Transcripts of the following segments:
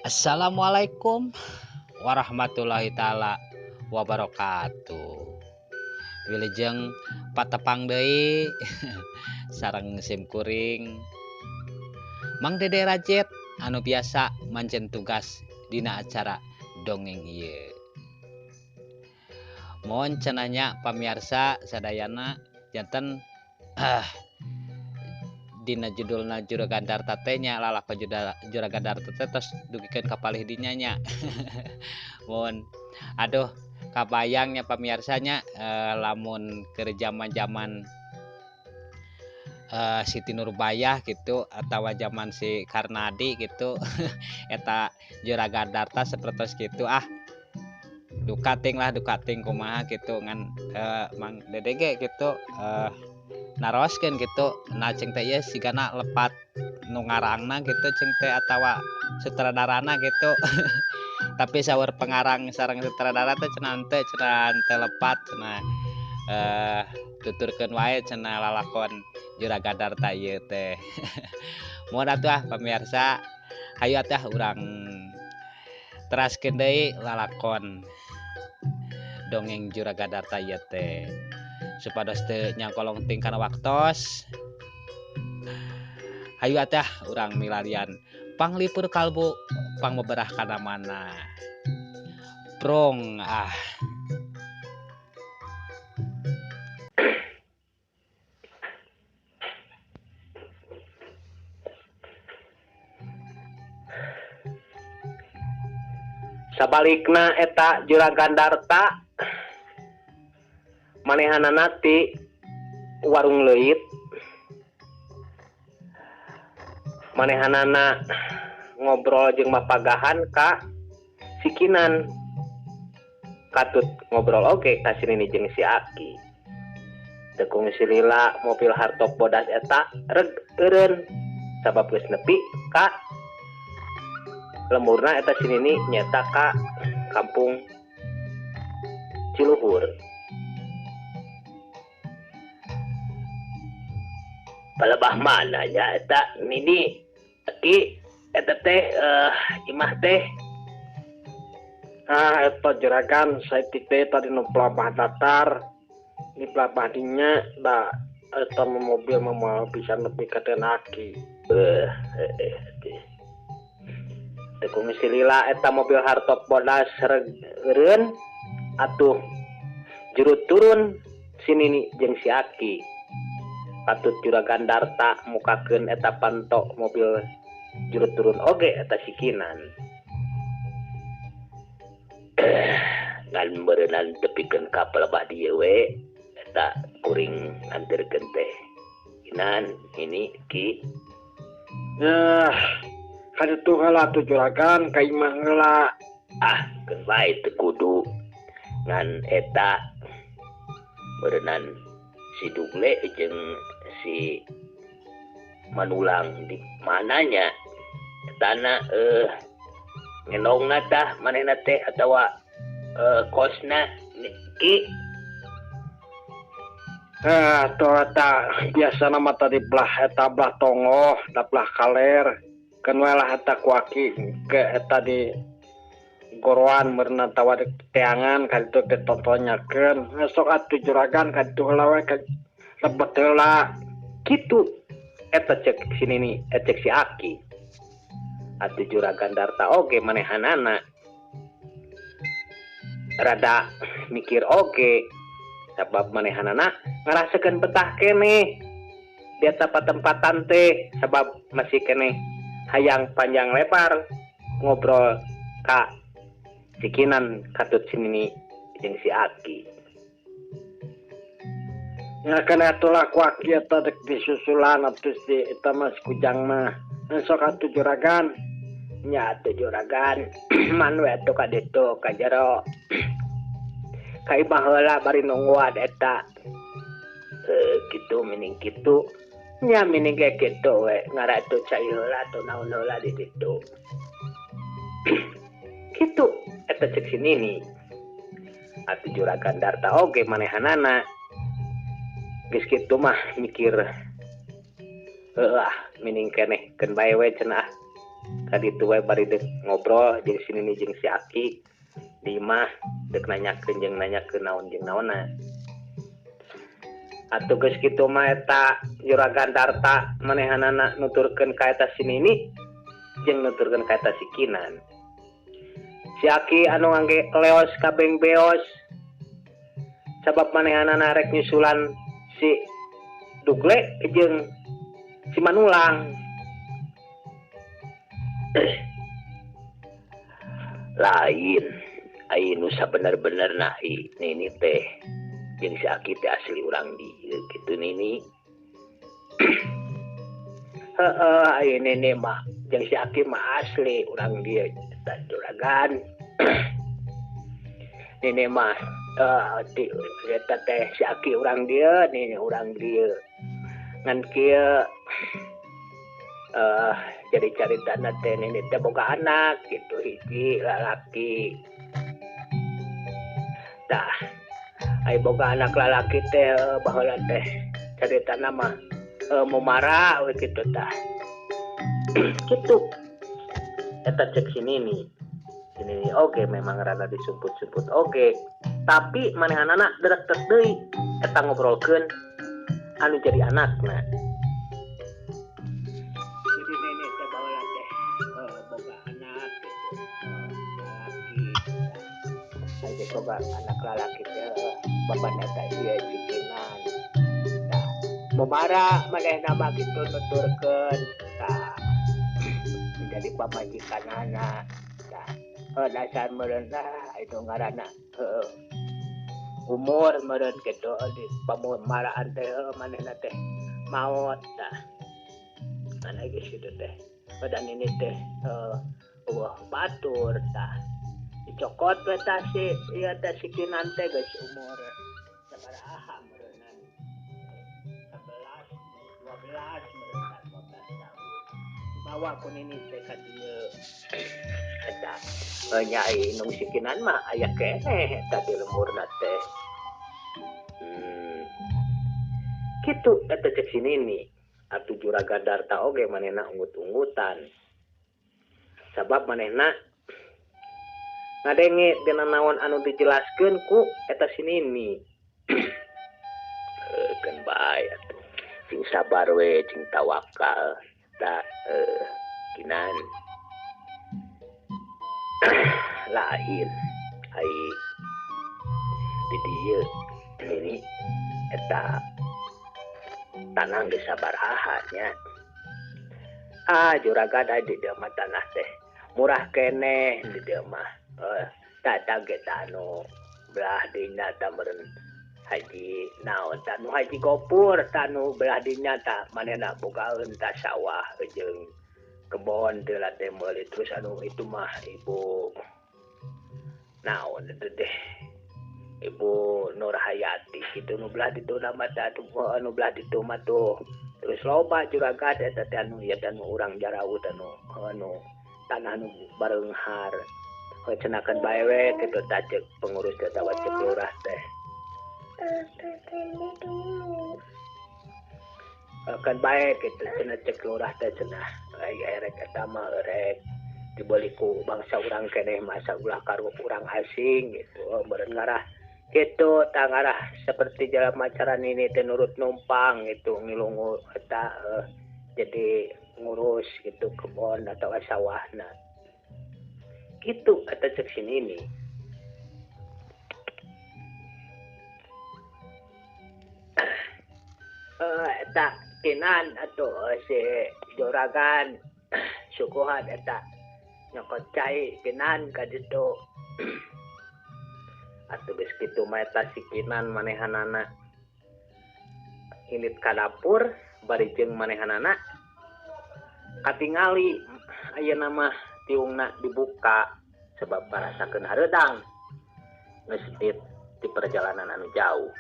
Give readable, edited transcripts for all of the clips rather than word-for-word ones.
Assalamualaikum warahmatullahi taala wabarakatuh. Wilujeng patepang deui sareng sim kuring Mang Dede Rajet anu biasa mancen tugas dina acara dongeng ieu. Mohon cenanya pamiarsa sadayana janten dina judulna Juragan Darta teh nya lalakon Juragan Darta teh tos dugikeun ka palih dinya nya. Mohon aduh kabayang nya pamiarsa nya, lamun keur zaman-zaman Siti Nurbayah gitu atawa zaman si Karnadi gitu eta Juragan Darta sapertos kitu ah. Duka ting lah, duka ting kumaha gitu ngan Mang Dede ge gitu naroskeun gitu nah ceng teh ieu sigana lepat nu ngarangna gitu ceng teh atawa sutradarana gitu. Tapi saur pengarang sareng sutradara teh cenah teu, cenah teu lepat cenah tuturkeun wae cenah lalakon Juragan Darta ieu teh. Mohon atuh ah pamirsa, hayu atuh urang teraskeun deui lalakon dongeng Juragan Darta ieu teh supados teu nyangkolong ting kana waktos. Hayu atuh urang milarian panglipur kalbu pangbeberah kana mana. Prong ah. Sabalikna eta Juragan Darta manehanana ti warung leuit, manehanana ngobrol jeung mapagahan ka sikinan, katut ngobrol oge ka si Nini jeung si Aki. Tekung si lila mobil hartop bodas eta reg eureun sabab geus nepi ka lemurna eta si Nini nyeta ka kampung Ciluhur. Palebah mana nya eta Nini Aki eta teh imah teh. Ah eta juragan saeutik teh tadi nu pelabah datar di pelabah dinya da eta mobil mah moal bisa nepi ka teh Aki. Tekung si lila eta mobil hartop bodas reg eureun atuh juru turun si Nini jeung si Aki. Patut Juragan Darta mukakeun eta panto mobil juru turun oge eta sikinan. Ngan meureunnan tepikeun ka palebah dieu we eta kuring nganterkeun teh. Kinan ini Ki. Kaditu heula atuh juragan ka imah heula. Ah, keun bae teu kudu ngan eta meureunnan si Dugle jeung si Manulang di mananya etana ngenongna tah manehna teh atawa kosna Ki. Tuh eta biasana mah tadi belah eta belah tongoh da belah kaler keun we lah eta ku Aki ke eta di goroan meureunna tawa di teangan kaditu teh totonyakeun sok atuh juragan kaditu heula we lebet heula kitu eta cek si Nini cek si Aki. Atuh Juragan Darta oge manehanana rada mikir oge sabab manehanana ngarasakeun betah keneh di eta patempatan teh sabab masih keneh hayang panjang lebar ngobrol ka sikinan katut si Nini jeung si Aki. Ya kana atuh lah ku Aki eta dek disusulan atuh si eta mah si Kujang mah. Sok atuh juragan Nya atuh juragan man we atuh ka ditu ka jero ka imah heula bari nungguan eta. Kitu mining kitu nya mining ge kitu we ngaratu cai heula atuh naon heula di ditu. Kitu eta cek si Nini. Atuh juragan Darta oge manehanana geus kitu mah mikir heuh ah mining keneh keun bae we cenah ka ditu we bari deuk ngobrol jeung si Nini jeung si Aki di imah deuk nanyakeun jeung nanyakeun naon jeung naonna. Atuh geus kitu mah eta juragan Darta manehanana nuturkeun ka eta si Nini jeung nuturkeun ka eta si Kinan. Si Aki anu ngangge leos kabeng beos sabab manehanana rek nyusulan si Dugle jeung si Manulang. Lain ai nu sabener-bener nahi Nini teh jeung si Aki teh asli urang dieu kitu Nini. Heeh ai Nini mah jeung si Aki mah asli urang dieu eta juragan. Nini mah di eta teh si Aki urang dieu, Nini urang dieu. Ngan kieu jadi caritana teh Nini teh boga anak gitu hiji lalaki. Tah ai boga anak lalaki teh baheula teh caritana mah mumara we kitu tah. Kitu eta cek si Nini. Si Nini oge memang rada disumput-sumput oge, tapi manehanana derek-derek deui eta ngobrolkeun anu jadi anakna. Jadi Nini teh baheula teh boga anak gitu lalaki. Ai boga anak lalaki teh bapan eta ieu si Kinan. Tah mumara manehna mah kitu nuturkeun tah menjadi pamajikanana. Tah dasar meureun lah itu ngaranna umur meureun kitu di pamumaraan teh manehna teh maot tah. Mana geus kitu teh badan ini teh eueuh batur tah. Dicokot we tah si ieu teh si Kinan teh geus umur sabaraha meureunnan 11 12 meureun 12 tahun. Dibawa ku Nini teh ka dieu. Eta nya ai nu si Kinan mah aya keneh eta di lemurna teh. Kitu eta cek si Nini. Atuh juragan Darta oge manehna unggut-unggutan. Sabab manehna ngadenge dina naon anu dijelaskeun ku eta si Nini. Keun bae atuh. Cing sabar we, cing tawakal. Ta Kinan. Lain ai di dieu Nini eta tanah geus sabaraha nya. Ah juragan ai di dieu mah tanah teh murah keneh di dieu mah. Tah ge tah anu belah dinya tah meureun haji naon tah nu haji Gopur tah nu belah dinya tah manehna bogaeun tah sawah jeung kebon teh lah teh meuli terus anu itu mah ibu naon itu teh Ibu Nur Hayati kitu nu belah ditu mah tah anu belah ditu mah tuh terus loba juragan eta teh anu ieu teh anu urang jaraut anu tanah nu bareunghar cenakeun bae we kitu tah ceuk pengurus teh atawa ceuk lurah teh. Kan bae kitu cenah ceuk lurah teh cenah ai erek eta mah erek dibeli ku bangsa urang keneh masa ulah karup urang asing gitu meureun ngarah kitu tah ngarah seperti jalan acara Nini teh nurut numpang gitu ngilungu eta jadi ngurus gitu kebon atau sawahna. Kitu eta cek si Nini. Eta Kinan atau si juragan sukuhan eta nyokot cai Kinan ka ditu. Atuh geus kitu mah eta si Kinan manehanana indit ka dapur bari jeung manehanana katingali ayeuna mah tiungna dibuka sebab ngarasakeun hareudang geus di perjalanan anu jauh.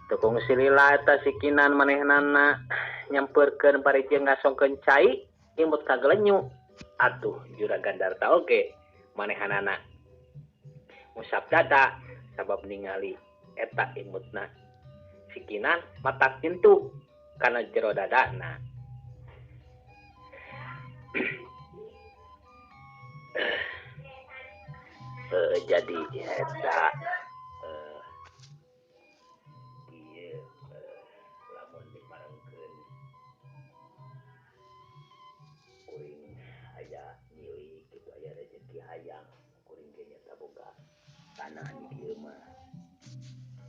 Teu kungsi lila eta si Kinan manehnana nyampeurkeun bari jeung ngasongkeun cai imut kagelenyu. Atuh Juragan Darta oge manehanana ngusap dada sabab ningali eta imutna si Kinan matak nyentuh kana jero dadana. Jadi eta ieu lamun diparengkeun kuring aya milik kitu aya rezeki hayang kuring ge nyata boga tanah di dieu mah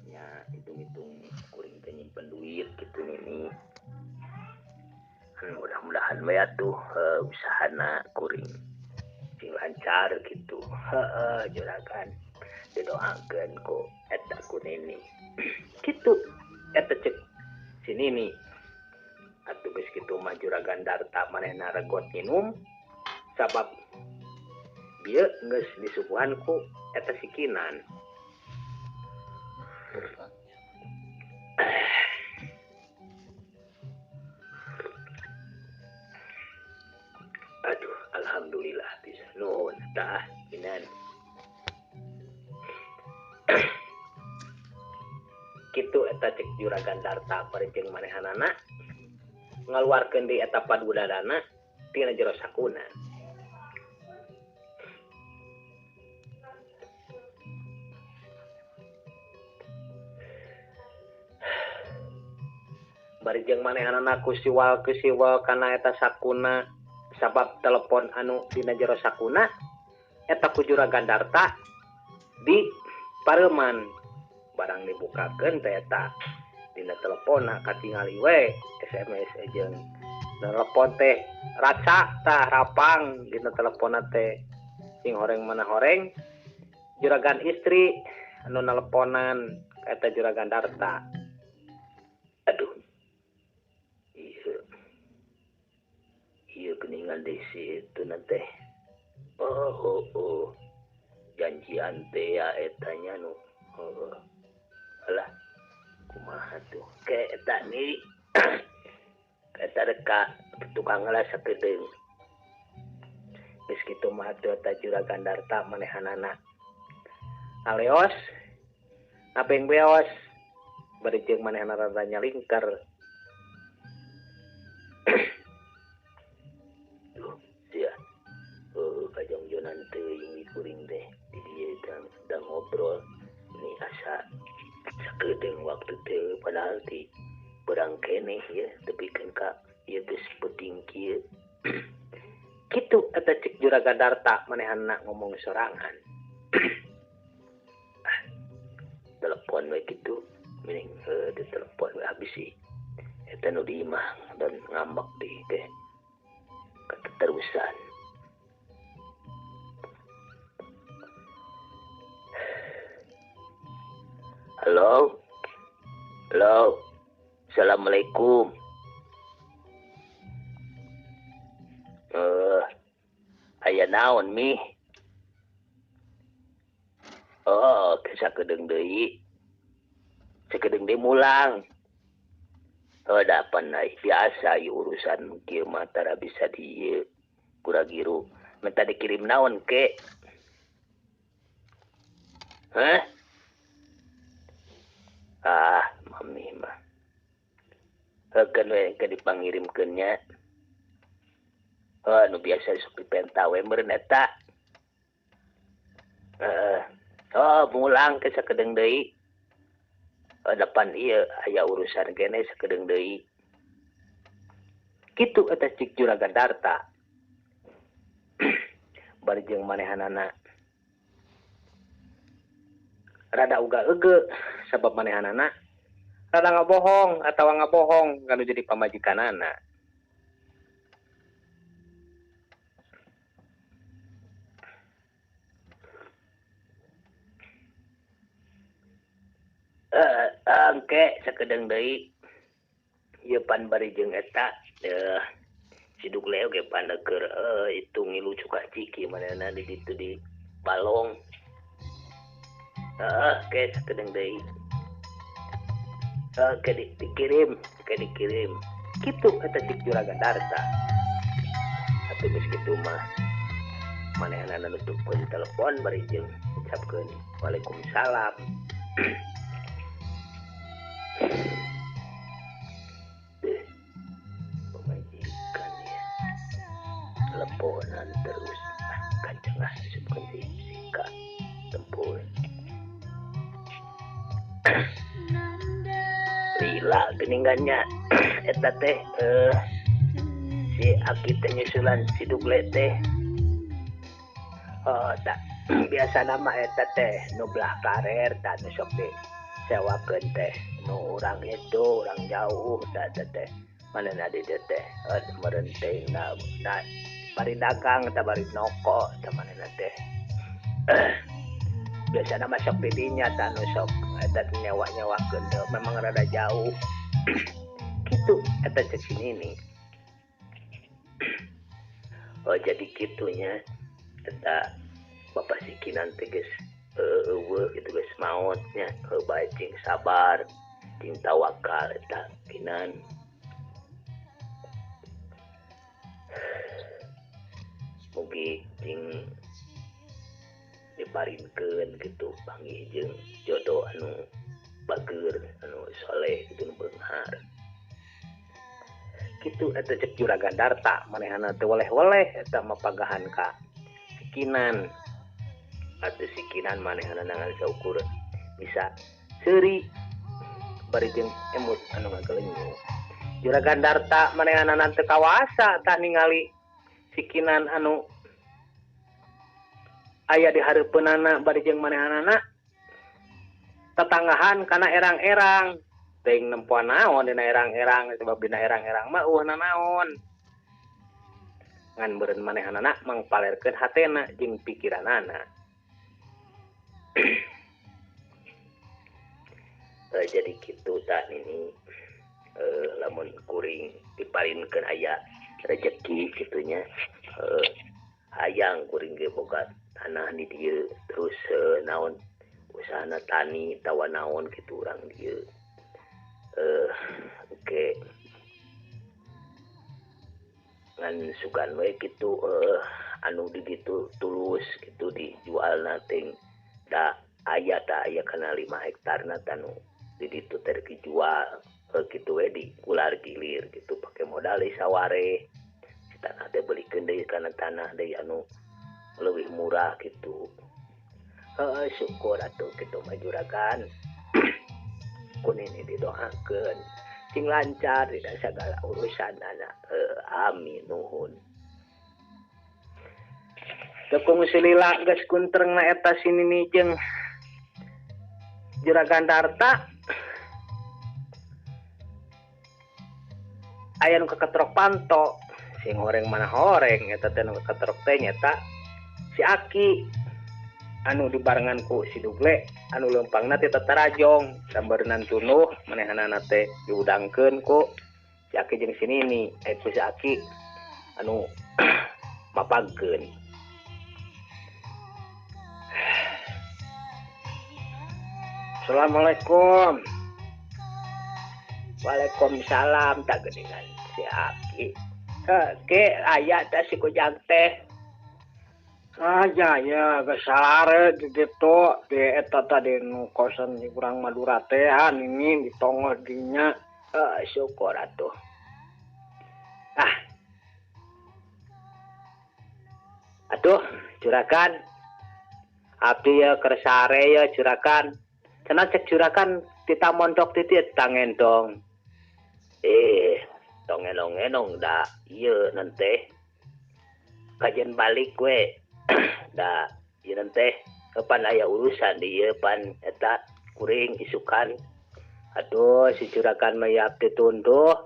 nya hitung-hitung kuring teh nyimpen duit kitu nini. Mudah-mudahan we atuh usahana kuring sing lancar gitu. Heeh juragan didoakeun ku eta ku nini. Kitu eta cek si nini. Atuh geus kitu mah Juragan Darta manehna regot minum sabab bieu geus disuguhan ku eta si Kinan. Aduh, alhamdulillah bisa nuhun tah Kinan. Kitu eta cek Juragan Darta bari jeung manehanana ngaluarkeun deui eta padudadana tina jero sakuna. Bari jeung manehanana kusiwal kusiwal kana eta sakuna sabab telepon anu dina jero sakuna eta ku Juragan Darta di pareuman. Barang dibukakeun teh eta dina teleponna katingali we SMS jeung telepon teh raca tah rapang dina teleponna teh sing horeng mana horeng juragan istri anu neleponan eta Juragan Darta. Aduh, iya iya keningan di situ nanti. Oh janjian teh ya etanya nu. Oh, alah kumaha tuh ke eta ni eta reka tukang lah sakedeung. Geus kitu mah atuh eta Juragan Darta manehanana aleos ngapeng beos bari jeung manehna rada nyalingker. Duh sia kajongjonan teuing kuring teh di dieu sedang ngobrol ini asa sakedeung waktu teh padahal ti berang keneh ya tepikeun ka ieu geus penting kieu. Kitu eta cek Juragan Darta manehanna ngomong sorangan. Telepon we kitu mending di telepon we habis sih eta nu di imah dan ngambek di teh keterusan. Halo, halo, assalamualaikum. Aya naon mi? Oh, sakedeung deui. Sakedeung deui mulang. Oh, dapan ai biasa ieu urusan kieu mah tara bisa di ieu kuragiru. Minta dikirim naon ke? Hah? Ah, mami mah. Heukeun we ke dipangirimkeun nya. Oh, nu biasa sok dipenta we meureun eta. Oh, mulang ke sakedeung deui. Oh, depan ieu aya urusan kene sakedeung deui. Kitu eta cik Juragan Darta. Bari jeung manehanana rada uga euge sabab manehanana rada ngabohong atawa ngabohong kanu jadi pamajikanana. Engke sakedeung deui ieu pan bari jeung eta Si Dugle oge pandeukeur itu ngilu cuka ciki manehna di ditu di balong. Heeh, ke sakedeung deui. Ke dikirim, ke dikirim. Kitu eta cik Juragan Darta. Atuh geus kitu mah manehna nutupkeun telepon bari jeung ucapkeun waalaikumsalam. Pemajikan ya teleponan terus. Kanceng lah asupkeun si Sika tempur. Lila geningannya eta teh si Aki teh nyusulan si Dugle teh. Oh, tak biasa nama eta teh nu belah karer tak nu sok di sewakeun teh nu urang itu urang jauh tak teh manehna di dieu teh merenteng na bari dagang tah bari noko tah manehna teh. Biasa nama sok di dinya tah nu sok eta nyewa-nyewakeun teh memang rada jauh. Kitu eta cek si Nini. Oh jadi kitunya eta bapak si Kinan teh geus eueuh kitu geus maot nya, bae cing sabar cing tawakal eta Kinan. Mugi cing diparinkeun kitu panggih jeung jodoh anu bager anu soleh kitu nu beunghar. Kitu eta cek Juragan Darta manehna teh weleh-weleh eta mapagahan ka si Kinan. Atuh si Kinan manehna ngan saukur bisa seuri bari jeung emut anu ngagelenyung. Juragan Darta manehna teu kawasa tah ningali si Kinan anu aya di hareupeunana bari jeung manehanana tetanggahan kana erang-erang. Teuing nempoan naon dina erang-erang sebab dina erang-erang mah eueuh nanaon. Ngan beureun manehanana mangpalerkeun hatena jeung pikiranana. Jadi kitu tah ini lamun kuring diparinkeun aya rejeki kitunya. Hayang kuring ge boga tanah di dieu terus naon usahana tani tawa naon kitu urang dieu. Oke. Ngan sugan we kitu anu di ditu tulus kitu dijualna teh da aya ta aya kana 5 hektarna tanu di ditu teh dijual kitu we di gular gilir kitu pake modal saware. Si tanah teh belikeun deui kana tanah deui anu leuwih murah kitu. Syukur atuh kitu mah juragan. Ku nini didoakeun sing lancar dina sagala urusanana. Amin nuhun. Teu kungsi lila geus kuntrengna eta si Nini jeung Juragan Darta. Aya nu kaketrok panto sing horeng mana horeng eta teh nu kaketrok teh nyata si Aki anu dibarengan ku si Dugle anu leumpangna ti tatarajong sambareunan tunuh manehanana teh diudangkeun ku si Aki jeung si Nini ku si Aki anu mapagkeun. Assalamualaikum. Waalaikumsalam tak geningan si Aki. Ke aya teh si Kujang teh. Aja ya geus salare di ditu di eta tadi nu kosan di urang Madura teh ini di tonggoh dinya. Syukur atuh. Aduh, juragan. Abdi ya kersare ya juragan. Cenah cek juragan tita mondok titit tangendong. Tong enong-enong da ieu nante. Kajen balik we. Da ieu nante kapan aya urusan di ieu pan eta kuring isukan. Aduh, si juragan mah ya abdi tunduh.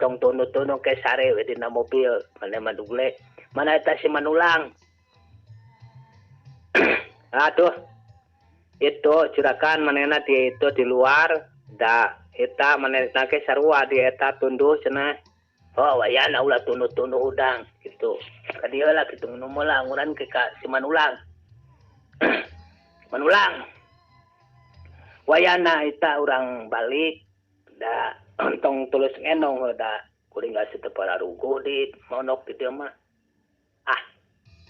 Tong tunduh-tunduh ke sare we dina mobil. Mana madugle. Mana eta si Manulang. Aduh. Itu juragan manehna di itu di luar da eta manehna ke sarua di eta tunduh cenah. Oh wayana ulah tunu-tunu hudang gitu. Ka dieu lah kitu nu mola nguran ke ka si Manulang. Manulang. Wayana eta urang balik da entong tulus ngenong da kuring geus teu pararuguh di monok di dieu mah. Ah,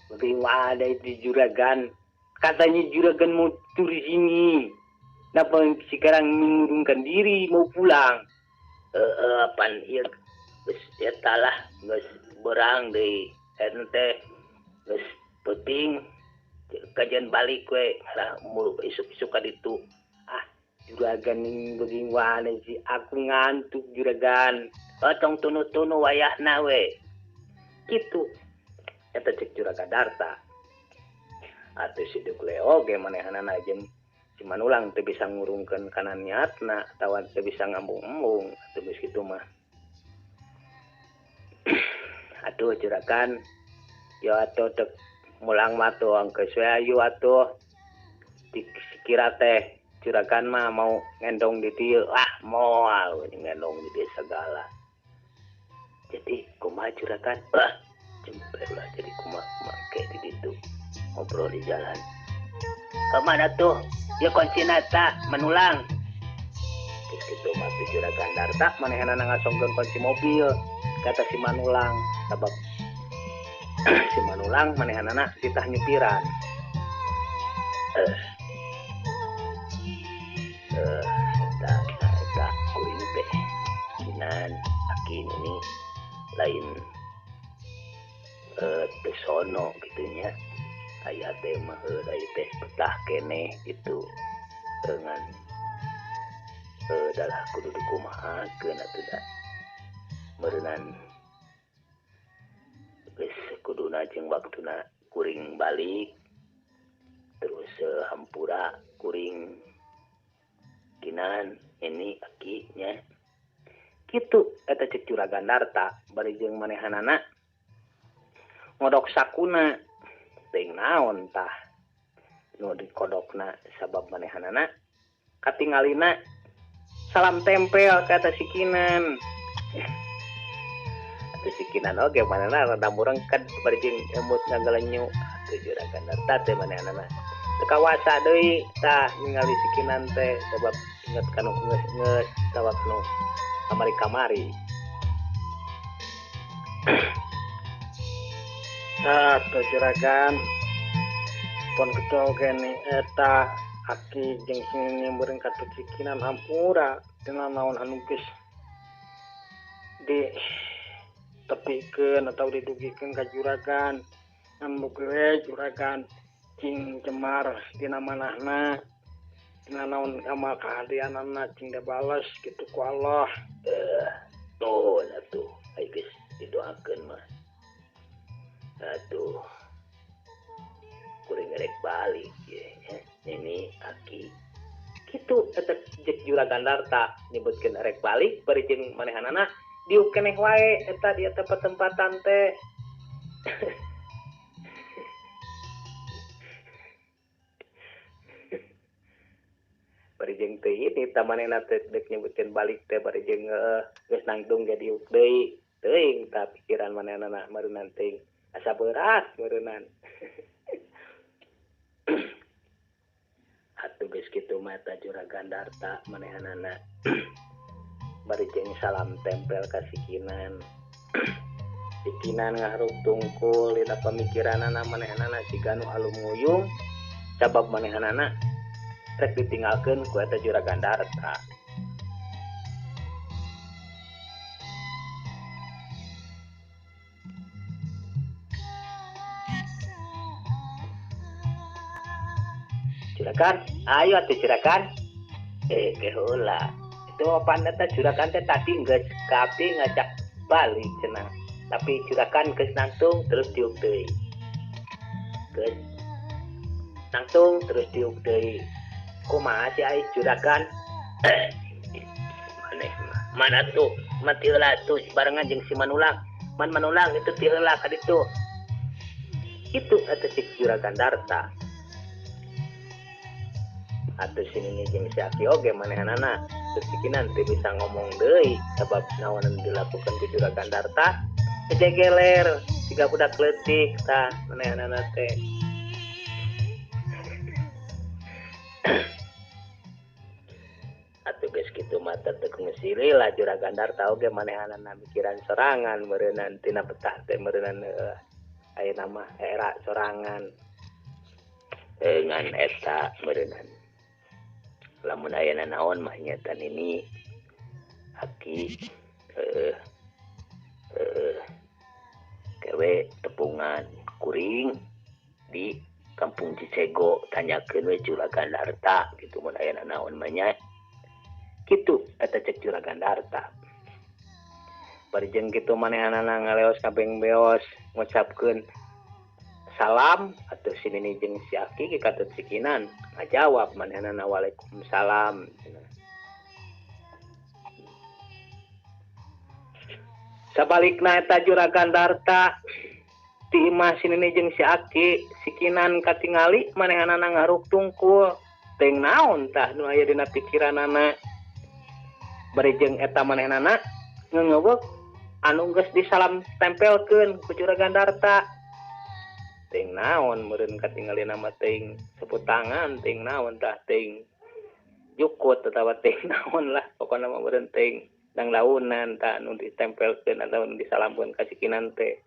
bagaimana itu juragan? Katanya juragan mau tur sini. Kenapa sekarang mengurungkan diri mau pulang? Pan ieu geus eta lah geus berang deui ente geus peuting kajian balik we lah mulu isuk-isuk ka ditu. Ah, juragan ini bagaimana sih? Aku ngantuk juragan. Tong tunu-tunu wayahna we. Kitu. Eta cek juragan Darta. Atuh si Dukle oge manehanana jeung si Manulang teu bisa ngurungkeun kana niatna atawa teu bisa ngambung-embung atuh geus kitu mah. Aduh juragan, ya atuh dek mulang mah tuh anggeus we ayu atuh. Dikira teh juragan mah mau ngendong di dieu, ah moal ngendong di dieu segala. Jadi kumaha juragan? Ah, jempe lah jadi kumaha make di ditu. Ngobrol di jalan. Kemana tuh? Ya kuncina ta Manulang. Geus kitu mah teh juragan Darta manehanana ngasongkeun kunci mobil kata si Manulang sabab si Manulang manehanana ditah nyupiran. Eta kuring teh kinan aki ini lain teu sono kitu nya. Aya teh mah aya teh betah keneh gitu dengan dalah kudu dikumahakeun atuh da meureunnan geus kuduna jeung waktuna kuring balik terus hampura kuring kinan ini aki nya kitu eta cek juragan Darta bari jeung manehanana ngodok sakuna teuing naon tah nu dikodokna sabab manehanana katingalina salam tempel kata si Kinan. Atuh si Kinan oge manehna rada murengkeun bari jeung emut ngagalenyu atuh juragan Darta teh manehanana teu kawasa deui tah ningali si Kinan teh sabab inget kanu geus-geus atawa kanu kamari-kamari. Ah, tuh juragan pon kitu oge ni eta aki jeung sini meureun katuh si Kinan hampura tina naon anu geus di tepikeun atau didugikeun ka juragan. Ngan mugi we juragan cing cemar dina manahna dina naon amal kahadeanana cing dibales kitu ku Allah. Tuh atuh ai geus didoakeun mah. Aduh, kuring rek balik ye. Ini aki kitu eta cek juragan Darta nyebutkeun rek balik bari jeung manehanana diuk keneh wae eta di eta patempatan teh. Bari jeung teu ini ta manehna teh dek nyebutkeun balik teh bari jeung geus nangtung ge diuk deui. Teuing ta pikiran manehanana meureunnan teuing asa berat meureunnan. Atuh geus kitu mah ta juragan Darta manehanana bari jeung salam tempel ka si Kinan. Si Kinan ngaharup tungkul dina pamikiranana manehanana siga nu alumuyung sabab manehanana rek ditinggalkeun ku eta juragan Darta. Juragan, ayo atuh juragan. Ke heula. Itu apaan eta juragan teh tadi geus ka abdi ngajak balik cenah. Tapi juragan geus nangtung terus diuk deui. Geus nangtung terus diuk deui. Kumaha sih ai juragan? Maneh mah. Mana tuh? Mati heula tuh barengan jeung si Manulang. Man Manulang itu ti heula ka ditu. Kitu eta cek juragan Darta. Atuh si Nini jeung si Aki oge manehanana terus sikinan teu bisa ngomong deui sabab naon anu dilakukan ku Juragan Darta gegeler siga budak leutik tah manehanana teh. Atuh geus kitu mah teu ngusili lah Juragan Darta oge manehanana mikiran sorangan meureunnan tina betah teh meureunnan ayeuna mah era sorangan ngan eta meureunnan lamun aya naon mah nya Nini Aki kewe tepungan kuring di Kampung Cicego tanyakeun we Juragan Darta gitu mun aya naon mah nya kitu eta cek Juragan Darta. Bari jeung kitu manehanana ngaleos kabeng beos ngucapkeun salam atuh si Nini jeung si Aki katut sikinan ngajawab manehanana waalaikumsalam. Sabalikna eta Juragan Darta ti imah si Nini jeung si Aki sikinan katingali manehanana ngaruk tungkul teuing naon tah nu aya dina pikiranana. Bari jeung eta manehanana ngeungeuweuk anu geus disalam tempelkeun ku Juragan Darta. Teuing naon meureun katingalina mah teuing sapu tangan teuing naon tah teuing jukut atawa teuing naon lah pokona mah meureun teuing dangdaunan tah anu ditempelkeun atawa nu disalamkeun ka sikinan teh.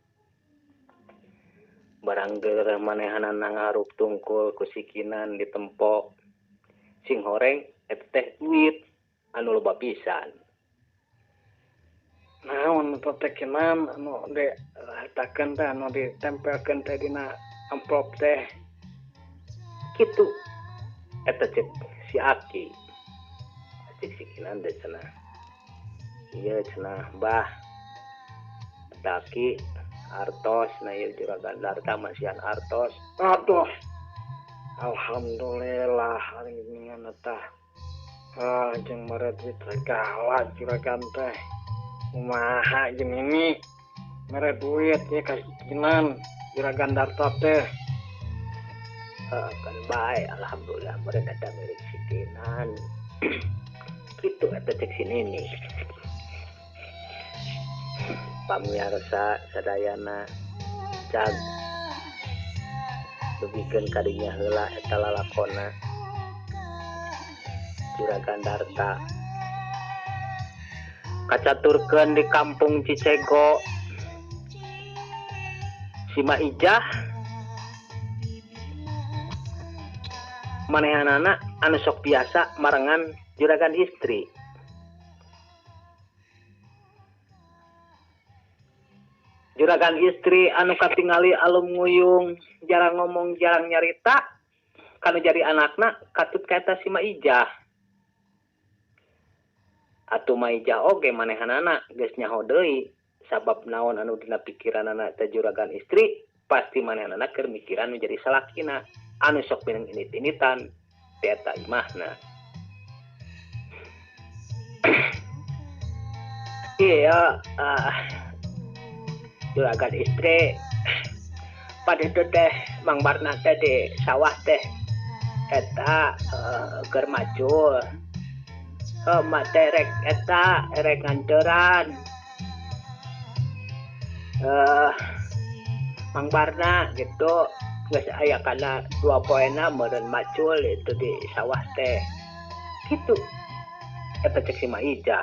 Barang geureuh manehanana ngaruk tungkul ku sikinan ditempo sing horeng eta teh duit anu loba pisan. Naon eta teh kinan anu dietakeun teh anu ditempelkeun teh dina amplop teh kitu eta cek si Aki cek si Kinan teh cenah ieu cenah bah eta Aki artos na ieu Juragan Darta masihan artos. Aduh alhamdulillah hari ini eta jeung mere duit segala Juragan teh kumaha jeung ini mere duit ya ka sikinan Juragan Darta teh. Kan bae alhamdulillah mere eta milik sikinan kitu eta cek si Nini. Pamiarsa sadayana cag dugikeun kadinya heula eta lalakona Juragan Darta kacaturkeun di Kampung Cicego. Si Maijah manehanana anu sok biasa marengan juragan istri. Juragan istri anu katingali alum nguyung jarang ngomong jarang nyarita kanu jadi anakna katut kaeta si Maijah. Atuh Maijah oge manehanana geus nyaho deui sabab naon anu dina pikiranana teh juragan istri pasti manehanana keur mikiran nu jadi salakina anu sok pineng init-initan ti eta imahna. Iya, juragan istri pada itu teh Mang Barna teh di sawah teh eta keur macul. Mak teh rek eta rek nganteran Mang Barna gitu geus aya kana 2 poena meureun macul itu di sawah teh kitu eta cek si Maijah.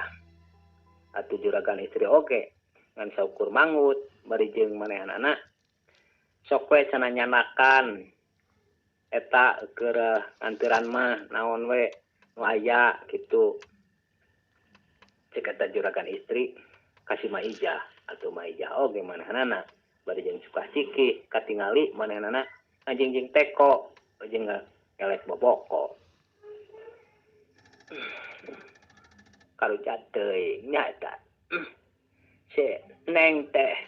Atuh juragan istri oge ngan saukur mangut bari jeung manehanana sok we cenah nyanakan eta keur nganteran mah naon we nu aya kitu cek eta juragan istri kasih Maijah. Atuh Maijah oge manehanana bari jeung suka ciki katingali manehanana ngajingjing teko jeung ngelek boboko karucat teuing nya eta si Neng teh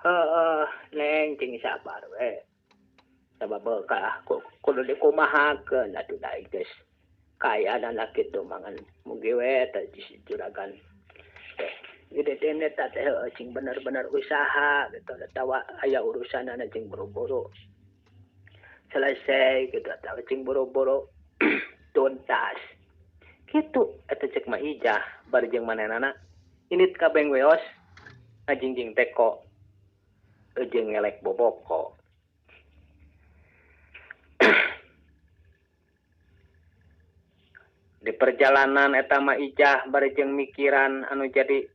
heuh Neng cing sabar we sabab ka kudu dikumahakeun atuh da geus kaya anak kitu mangan mugi we teh juragan teh gede dene teh cing bener-bener usaha gitu atawa aya urusanana cing buru-buru selesai gitu atawa cing buru-buru Tuntas kitu eta cek Ma Ijah bari jeung manehna indit ka beng weos ngajingjing teko jeung ngelek boboko. Di perjalanan eta Ma Ijah bari jeung mikiran anu jadi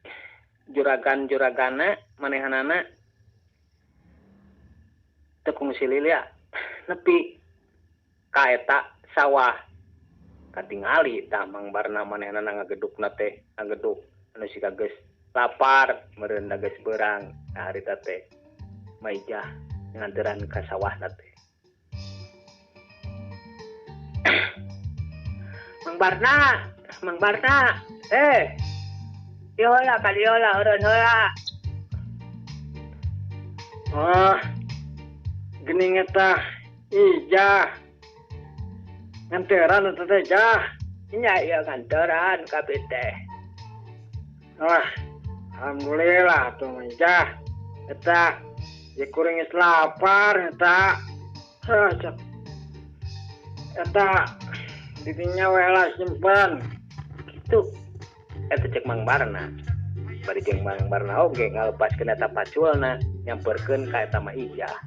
juragan-juragana manehanana teu kungsi lilia nepi ka eta sawah katingali tah Mang Barna manehanana ngagedukna teh ngageduk anu siga geus lapar meureun geus beurang nah harita teh Ma Ijah nganteran ka sawahna teh. Mang Barna, Mang Barna, ieu heula ka dieu heula eureun heula. Ah, geuning eta Ijah. Nganteran eta teh Jah. Nya ieu nganteran kabeh teh. Ah, alhamdulillah tuh Ijah. Eta ya kuring geus lapar eta. Heuh, eta didinya we lah simpen. Kitu eta cek Mang Barna. Bari jeung Mang Barna oge ngalepaskeun eta paculna nyamperkeun ka eta Ma Ijah.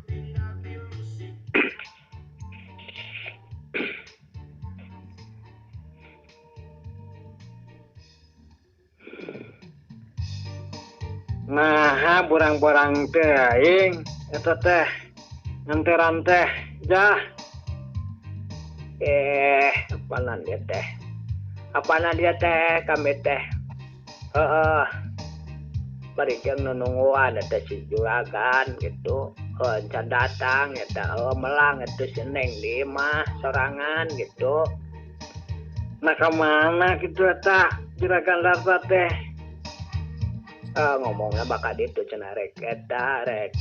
Nah, borang-borang teuing eta teh nganteran teh Jah. Apanan dia teh? Apanan dia teh kami teh? Heeh. Bari jeung nunungguan eta si juragan gitu. Heuh, can datang eta heuh melang eta si Neng di imah sorangan gitu. Nah, ka mana kitu eta juragan Darta teh? Ngomongna bakal ditu cenah rek eta rek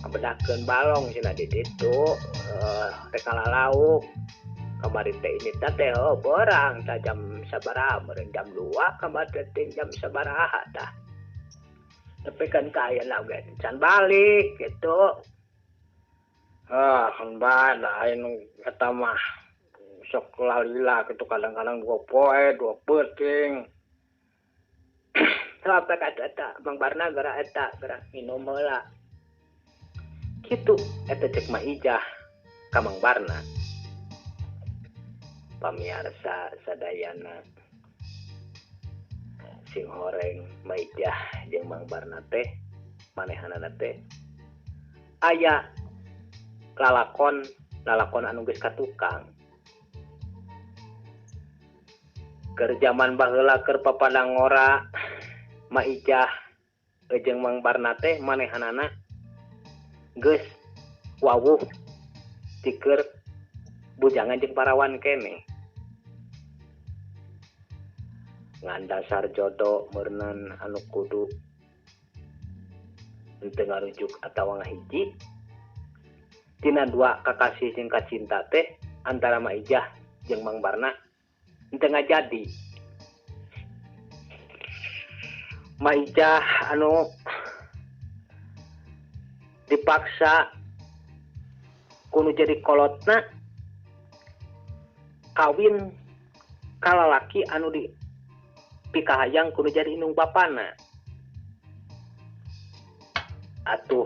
ngabedakeun balong cenah di ditu rek kalalauk. Kamari teh ini teh heuh borang tah jam sabaraha meureun jam 2 kamari teh jam sabaraha tah. Tapi kan ka ayeuna oge can balik gitu. Ah, kan bae da aya nu eta mah sok lalila kitu kadang-kadang 2 poe, 2 peuting. Sampai ka eta Mang Barna geura eta geura minum heula. Kitu eta cek Ma Ijah ka Mang Barna. Pamiarsa sadayana sing horeng Ma Ijah jeung Mang Barna teh manehanana teh aya lalakon anu geus katukang. Keur jaman baheula keur papadang ngora Ma Ijah jeung Mang Barna teh manehanana geus wawuh ti keur bujangan jeung parawan keneh. Ngan dasar jodoh meureun anu kudu henteu ngarujuk atawa ngahiji tina dua kakasih jeung kacinta teh antara Ma Ijah jeung Mang Barna henteu ngajadi. Ma Ijah anu dipaksa kudu jadi kolotna kawin ka lalaki anu di pikahayang kudu jadi indung bapana. Atuh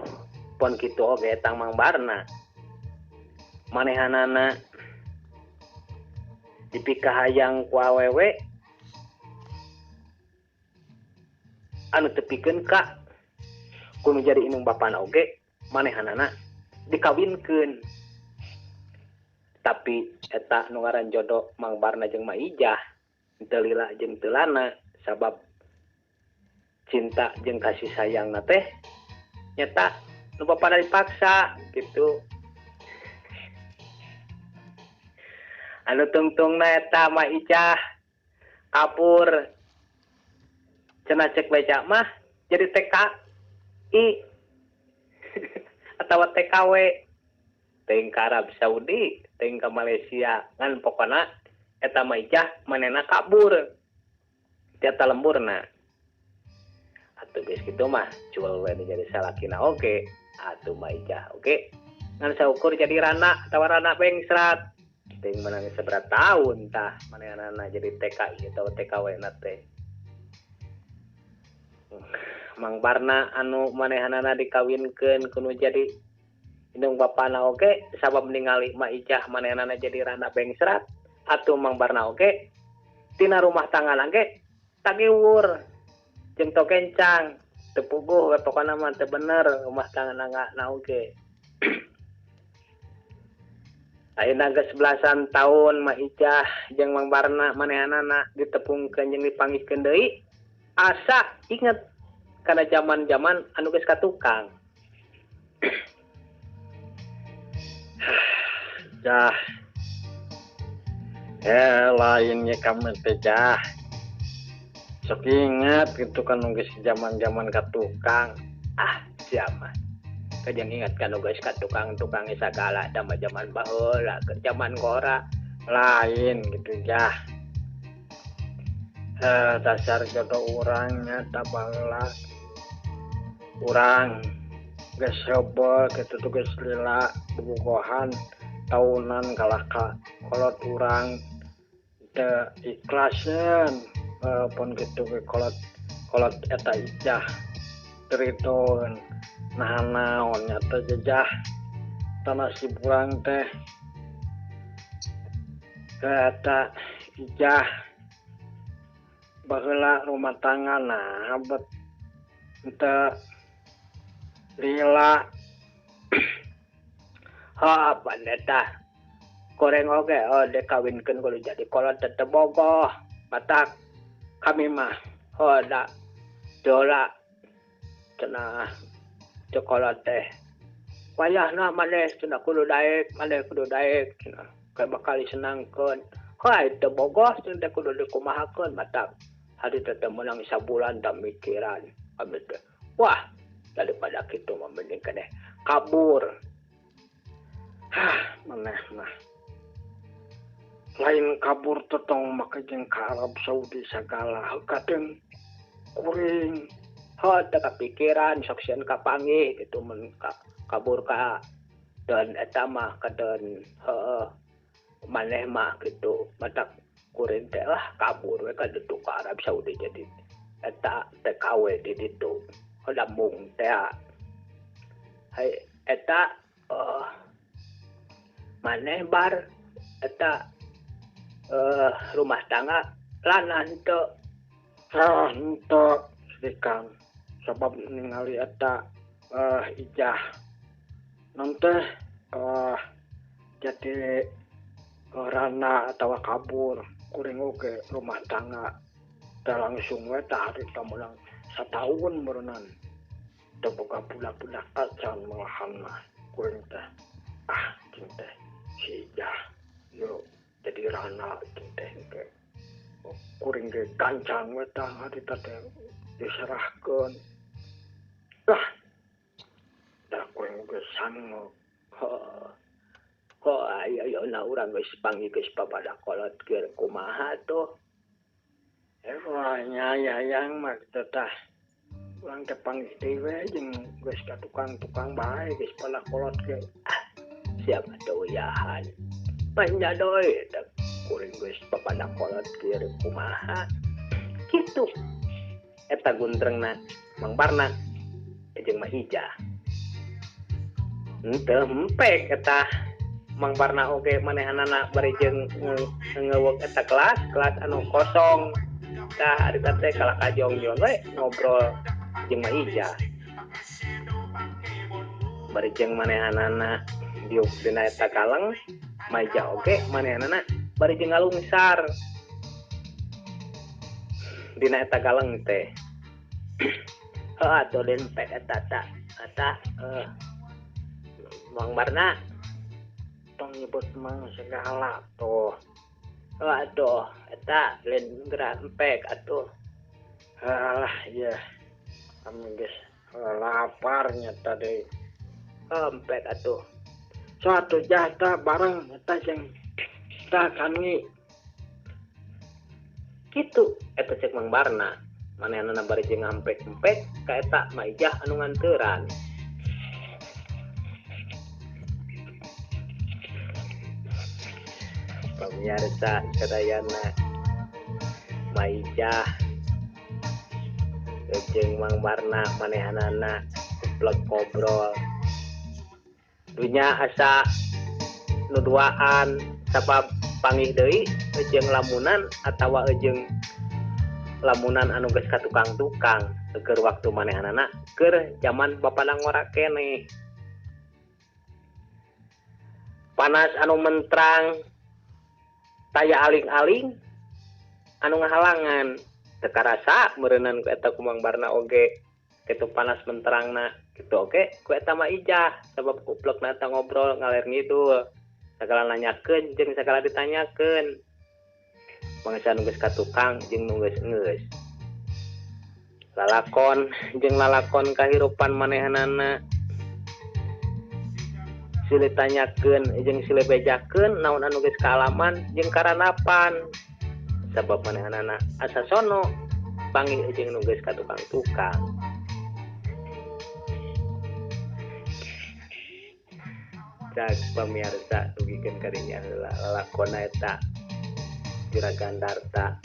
pon kitu oge tang Mang Barna manehanana dipikahayang ku awewe anu tepikeun ka kudu jadi indung bapana oge manehanana dikawinkeun. Tapi eta nu ngaran jodoh Mang Barna jeung Ma Ijah teu lila jeung teu lana sabab cinta jeung kasih sayangna teh nyata nu bapana dipaksa gitu. Anu tungtungna eta Ma Ijah kabur cenah cek beja mah jadi TKI atau TKW teuing ka Arab Saudi teuing ka Malaysia ngan pokona eta Ma Ijah manehna kabur ti eta lemburna. Atuh geus kitu mah jual we jadi salakina oge atuh Ma Ijah oge ngan saukur jadi rana atawa rana bengsrat. Teuing meunang sabaraha taun tah manehanana jadi TKI atau TKW na teh. Mang Barna anu manehanana dikawinkeun kudu jadi indung bapana oge sabab ningali Ma Ijah manehanana jadi randa bengsrat atuh Mang Barna oge tina rumah tangga ge tagiwur jeung teu kencang teu puguh we pokona mah teu bener rumah tangga na oge. Ayeuna geus belasan taun Ma Ijah jeung Mang Barna manehanana ditepungkeun jeung dipanggihkeun deui asa inget kana zaman-zaman anu geus ka tukang. Jah. Lainnya kamu teh jah. Sok inget gitu kan geus zaman-zaman ka tukang. Ah, siapa? Kajang ingat kan geus ka tukang-tukang sagala da mah zaman baheula, keur zaman ngora lain gitu jah. Dasar jodoh urangnya tak baheula. Urang geus heubeul kitu tuh geus lila bobogohan taunan kalah ka kolot urang teu ikhlaseun pon kitu ge kolot kolot eta Ijah teritoeun naha naon nya teh jejah tanah si urang teh eta Ijah baheula rumah tangga nah bet teu lila. Ha apa eta goreng oge oh dikawinkeun kudu jadi kolot teu bogoh matak kami mah oh da dola cenah teu kolot teh wayahna maneh cenah kudu daek maneh kudu daek cenah bakal disenangkeun heuh teu bogoh cenah teh kudu dikumahakeun matak hari teh teu meunang sabulan da mikiran kami teh wah daripada kitu mah mending keneh kabur. Hah, maneh mah lain kabur tetong make jeung ka Arab Saudi sagala heukateun kuring. Heuh teu kapikiran sok sieun kapanggih kitu mun kabur ka dan eta mah kadeun heueuh maneh mah kitu matak kuring teh lah kabur we ka ditu ka Arab Saudi jadi eta TKW di ditu lambung teh hai eta maneh bar eta rumah tangga lana henteu henteu sedikang sabab ningali eta Ijah non teh jadi rana atawa kabur kuring oge rumah tangga teh langsung we tah harita meunang sataun meureunnan teu boga budak-budak acan malahan mah kuring teh ah cing teh si Ijah yo jadi rana cing teh ge kuring ge gancang we tah harita teh diserahkeun lah da kuring ge sanggup. Kok ayo na urang geus panggih geus papada kolot keur kumaha tuh. Wah nya hayang mah kitu tah urang teh panggih deui we jeung geus ka tukang-tukang bae geus pada kolot ge. Ah, siapa teu uyahan. Panya deui teh kuring geus papada kolot keur kumaha. Kitu. Eta guntrengna Mang Barna jeung Ma Ijah. Henteu empek eta Mang Barna oge manehanana bari jeung ngeuweuk eta kelas anu kosong. Tah harita teh kalah kajongjon we ngobrol jeung Ma Ijah. Bari jeung manehanana diuk dina eta kaleng, Ma Ijah oge manehanana bari jeung ngalungsar dina eta kaleng teh. Heuh atuh den pek eta ta eta Mang Barna tong nyebut mang segala tuh. Oh, atuh eta lain geura empek atuh. Alah iya kami geus laparnya tadi. Empek atuh. Suatu jata bareng eta jeung tah kami kitu eta cek Mang Barna manehanana bari jeung ngampek-empek ka eta Ma Ijah anu nganteuran. Pemirsa sadayana Maijah jeung Mang Barna manehanana kuplek ngobrol dunya asa nu duaan sabab pangih deui jeung lamunan atawa jeung lamunan anu geus ka tukang-tukang keur waktu manehanana keur jaman bapana ngora keneh. Panas anu mentrang taya aling-aling anu ngahalangan teu karasa meureunnan ku eta ku Mang Barna oge kitu panas menterangna kitu oge ku eta mah Ijah sabab kuplekna eta ngobrol ngaler ngidul sagala nanyakeun jeung sagala ditanyakeun bangsa nu geus ka tukang jeung nu geus geus lalakon jeung lalakon kahirupan manehanana silih tanyakeun jeung silih bejakeun naon anu geus kaalaman jeung karanapan sabab manehanana asa sono panggih jeung nu geus ka tukang-tukang. Cak pamirsa dugikeun ka dinya heula lalakonna eta Juragan Darta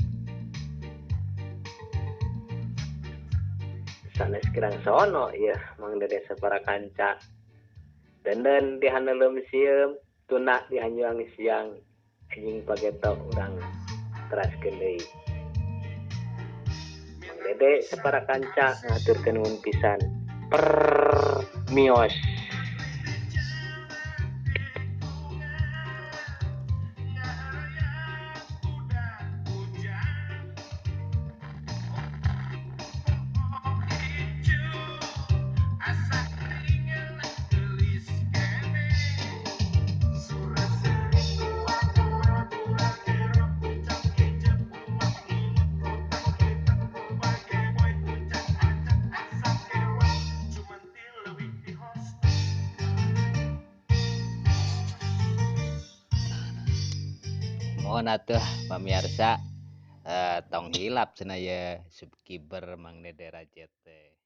sanes kirang sono ieu Mang Dede sapara kanca denden dihaneuleum sieum tuna dihanyuang siang anjing pageto urang teraskeun deui. Mang Dede sapara kanca ngaturkeun nuhun pisan. Permios. Mohon atuh pamirsa tong hilap cenah ye subscriber Mang Dede Rajet teh.